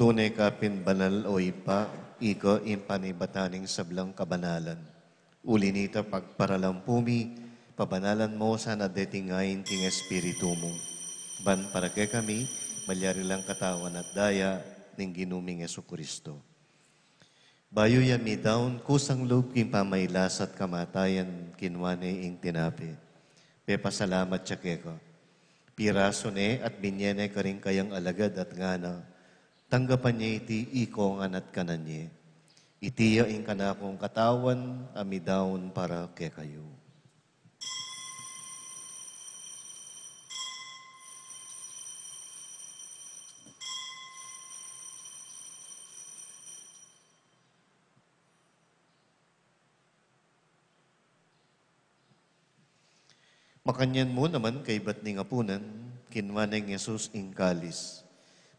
Tune ka pin banal, O Ibpa, ika ing panibatan ning sablang kabanalan. Uli nita, pagparalampu mi, pabanalan mo sana deting ain king Espiritu mu, ban para kekami malyari lang katawan at daya ning Ginu ming Jesucristo. Bayu ya midaun kusang lub king pamailas at kamatayan, kinua ne ing tinape, pepasalamat ya keka, pirasu ne at binye ne karing kayang alagad at ngana, tanggapan ye iti ikongan at kanan ye. Iti ya ing kanakung katawan a midaun para kekayu. Makanyan mu naman kaibat ning apunan, kinua neng Jesus ing kalis.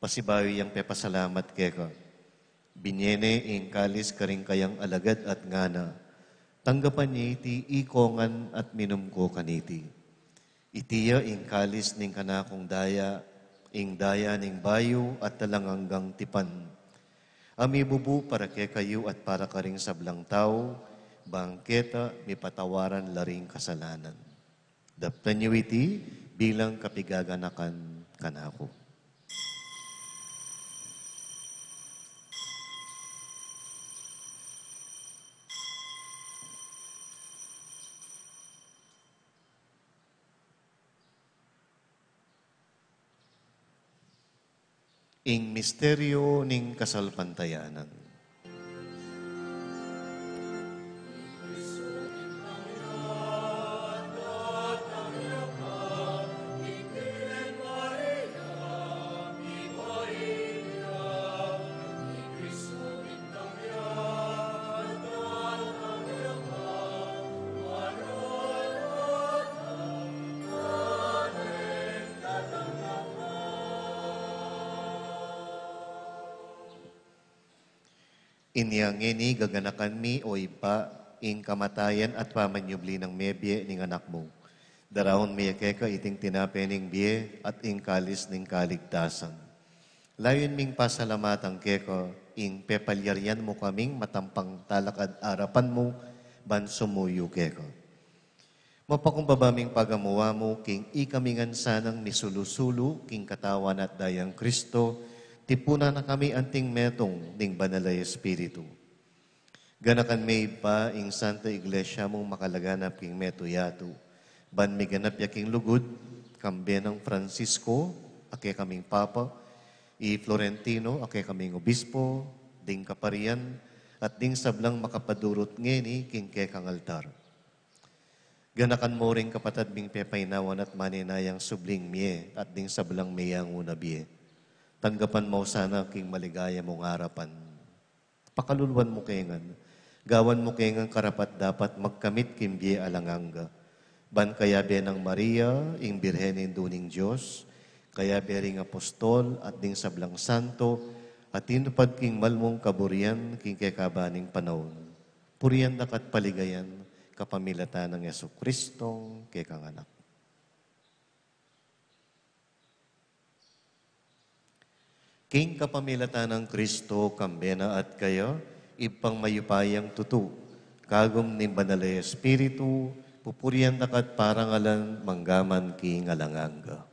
Pasibayu yang pepasalamat keka, binye ne ing kalis karing kayang alagad at ngana, tanggapan ye iti ikongan at minum ko kaniti. Iti ya ing kalis ning kanakung daya, ing daya ning bayu at alang anggang tipan, a mibubu para kekayu at para karing sablang tau, bang keta mipatawaran la ring kasalanan. Daptan yu iti bilang kapigaganakan kanaku. Ing misteryo ning kasalpantayanan. Inya ngeni gaganakan mi, o Ibpa, ing kamatayan at pamanyubli nang mebie ning Anak mu. Daraun mi keka iting tinape ning bie at ing kalis ning kaligtasan. Layun ming pasalamatan keka ing pepalyarian mu kaming matampang talakad arapan mu ban sumuyu keka. Mapakumbaba ming pagamuan mu king ikami ngan sanang misulu-sulu king katawan at dayang Kristo, tipunan na kami anting metung ning Banal a Espiritu. Ganakan me Ibpa ing Santa Iglesia mung makalaganap king metung yatu, ban miganap ya king lugud, kambe nang Francisco, a kekaming Papa, i Florentino, a kekaming Obispo, ding kaparian, at ding sablang makapadurut ngeni king kekang altar. Ganakan mu ring kapatad ming pepainawan at maninayang subling mie at ding sablang meyangu na bie. Tanggapan mu sana king maligaya mung arapan. Pakaluluan mu ke ngan. Gawan mu ke ngan karapat-dapat magkamit king bie alang angga. Ban kayabe nang Maria, ing Birhen Indu ning Dios, kayabe ring apostol at ding sablang santo, a tinupad king malmung kaburian king kekaban ning panaun. Purian da ka at paligayan kapamilatan nang Jesucristong kekang Anak. King kapamilatan nang Kristo, kambe na at kaya, Ibpang mayupayang tutu, kagum ning Banal a Espiritu, pupurian da ka at parangalan mangga man king alang angga.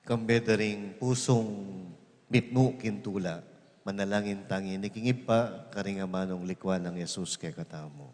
Kambe da ring pusung mitmu king tula, manalangin tang ini king Ibpa, karing amanung likwan nang Jesus kekatamu.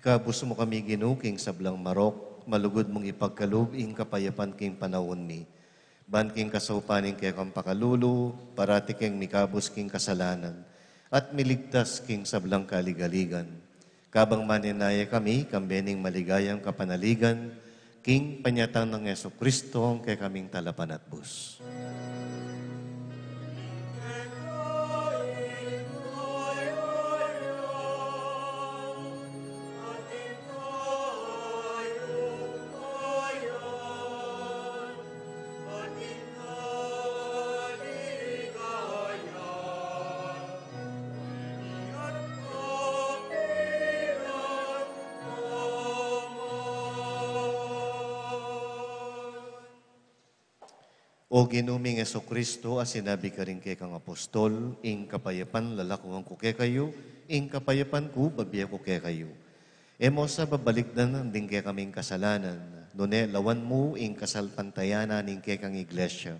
Ikabus mu kami, Ginu, king sablang marok, malugud mung ipagkalub ing kapayapan king panaun mi. Ban king kasaupan ning kekang pakalulu, parati keng mikabus king kasalanan, at miligtas king sablang kaligaligan. Kabang manenaya kami, kambe ning maligayang kapanaligan, king panyatang nang Jesucristo, ang kekaming talapanatbus. O Ginu ming Jesucristo, a sinabi karing kekang apostol, ing kapayapan lalakuan ku kekayu, ing kapayapan ku babie ku kekayu. E mu sa babalikdan ding kekaming kasalanan, nune lawan mu ing kasalpantayanan ning kekang iglesia.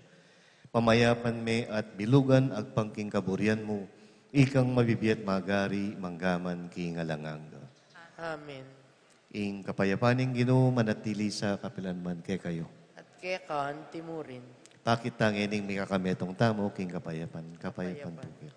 Pamayapan me at bilugan agpang king kaburian mu, ikang mabibie at magari, mangga man king alang angga. Amen. Ing kapayapan ning Ginu manatili sa kapilan man kekayu. At keka anti mu rin. Pakit ta ngening mikakametung tamu king kapayapan. Kapayapan pu kekayu.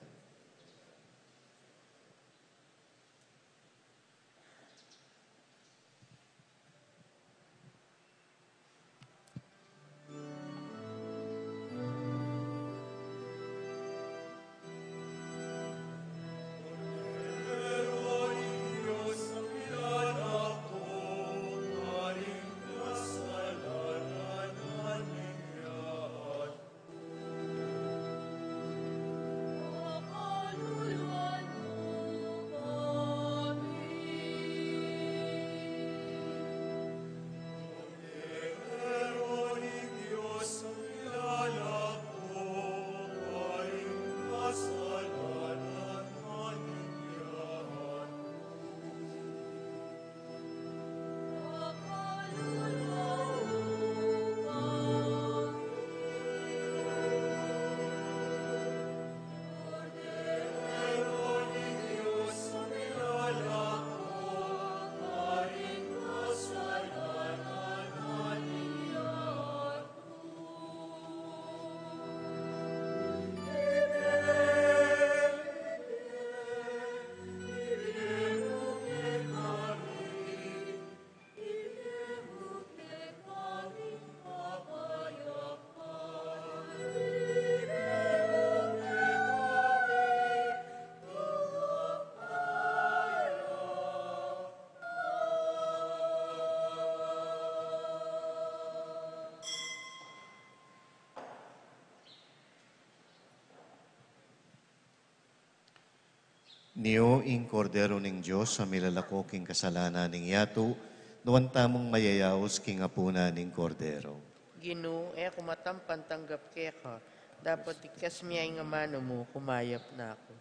Nio ing Kordero ning Dios a milalako king kasalanan ning yatu, nuan tamung mayayaus king apunan ning Kordero. Ginu, e ku matampan tanggap keka, dapot ikes mu ya ing amanu mu, kumayap na ku.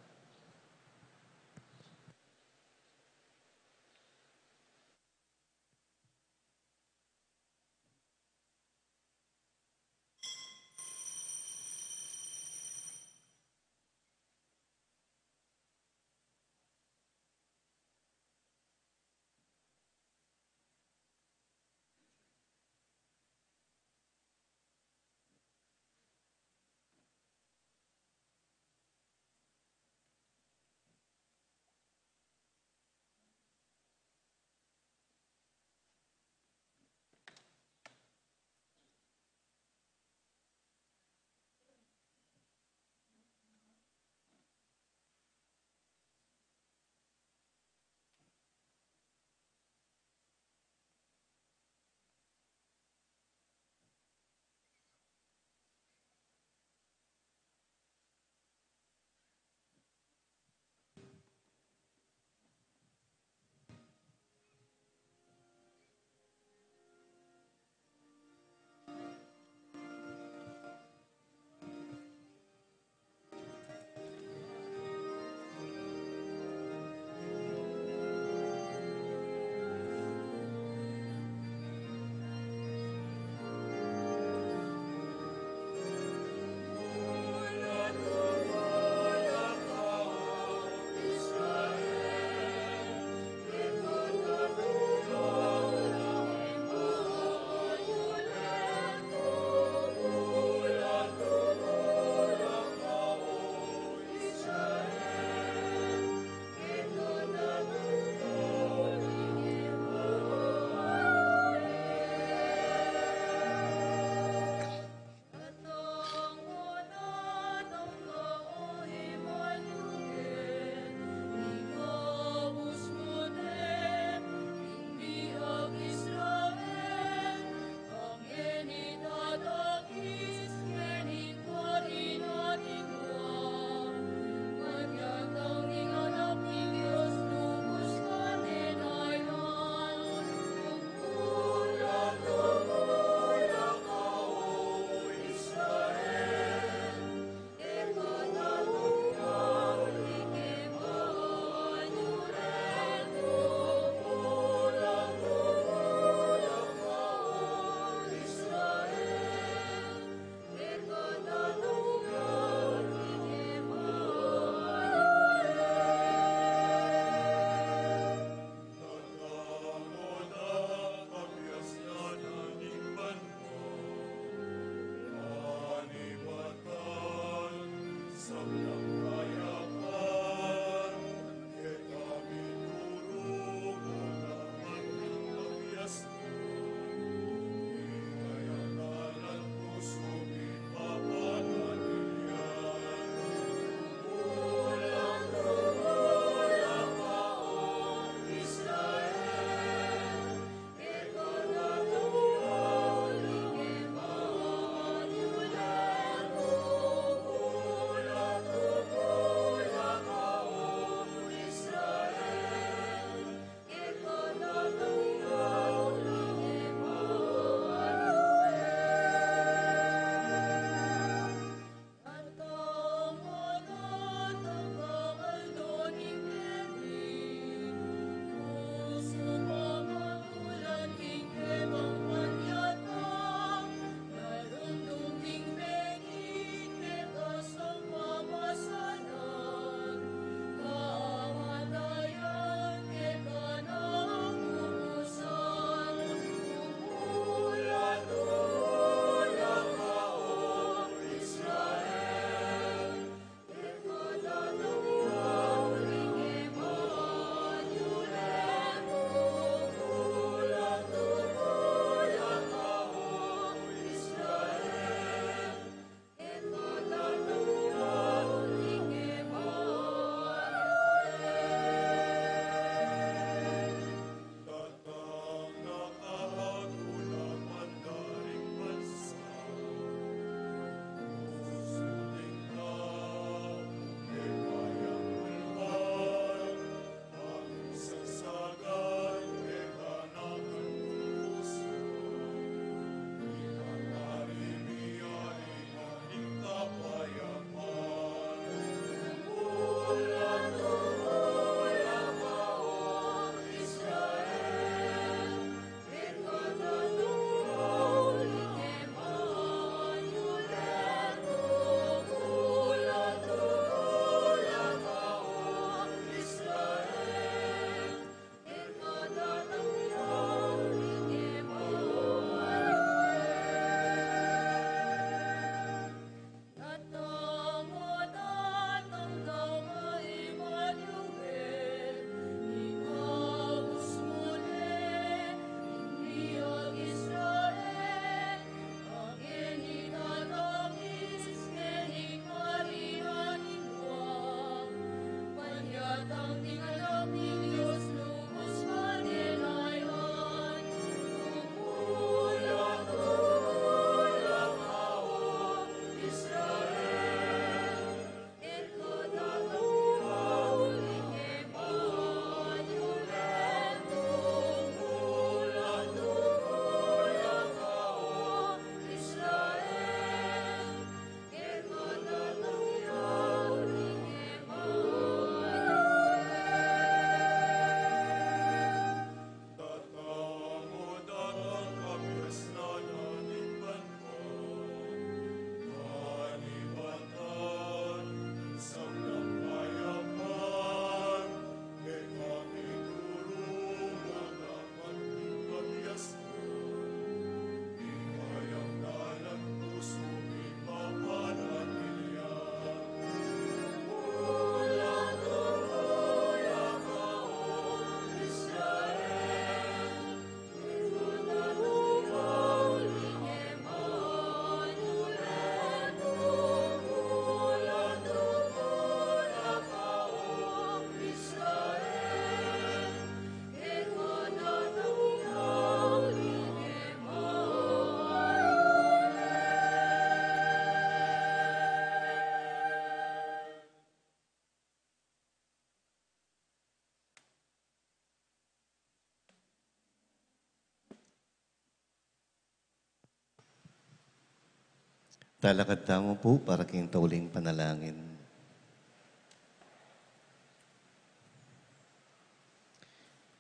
Talakad tamu pu para king tauling panalangin.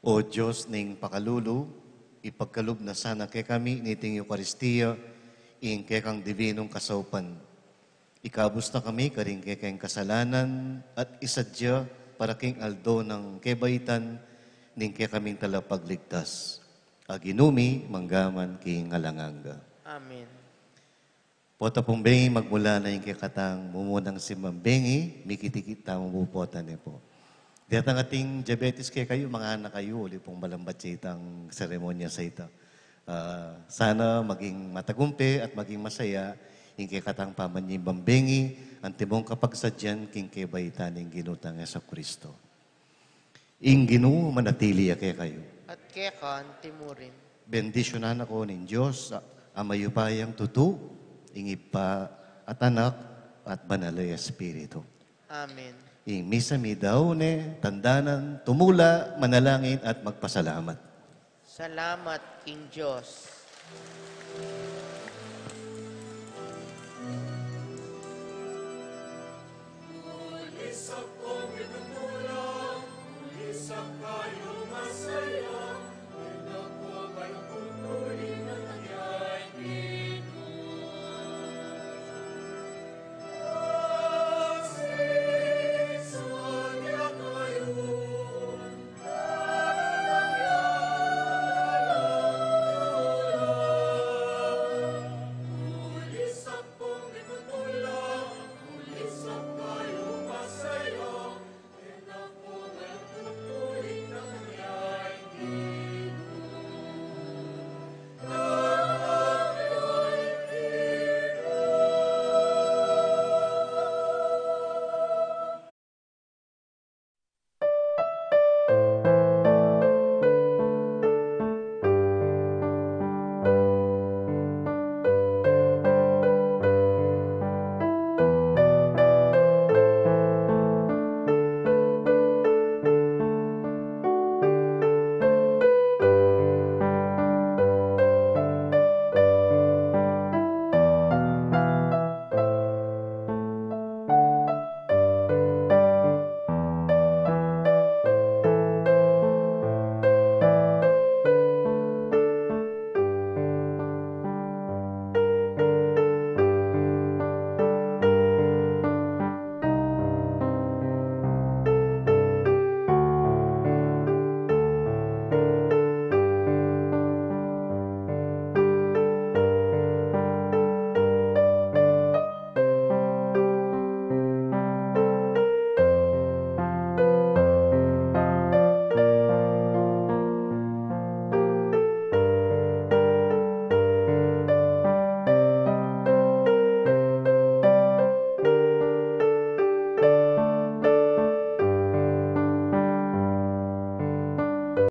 O Dios ning pakalulu, ipagkalub na sana kekami niting Eukaristia ing kekang divinung kasaupan. Ikabus na kami karing kekeng kasalanan at isadya para king aldo nang kebaitan ning kekaming talapagligtas. A Ginu mi, mangga man king alang angga. Amen. Pota pung bengi, magmula na ing kekatang mumunang simbang bengi, mikit-ikit tamu pu pota ne pu. Detang ating diabetes kekayu, manganak kayu, uli pung malambat ya itang seremonya sa ita. Ah, sana maging matagumpe at maging masaya ing kekatang pamanyibang bengi, antimong kapagsadyan king kebaitan ning Ginu tang Jesucristo. Ing Ginu manatili ya kekayu. At keka antimurin. Bendisyunan na kayu ning Dios, a, a mayupayang tutu, ing Ibpa at Anak at Banal a Espiritu. Amen. Ing misa mi dau ne, tandanan, tumula, manalangin at magpasalamat. Salamat king Dios.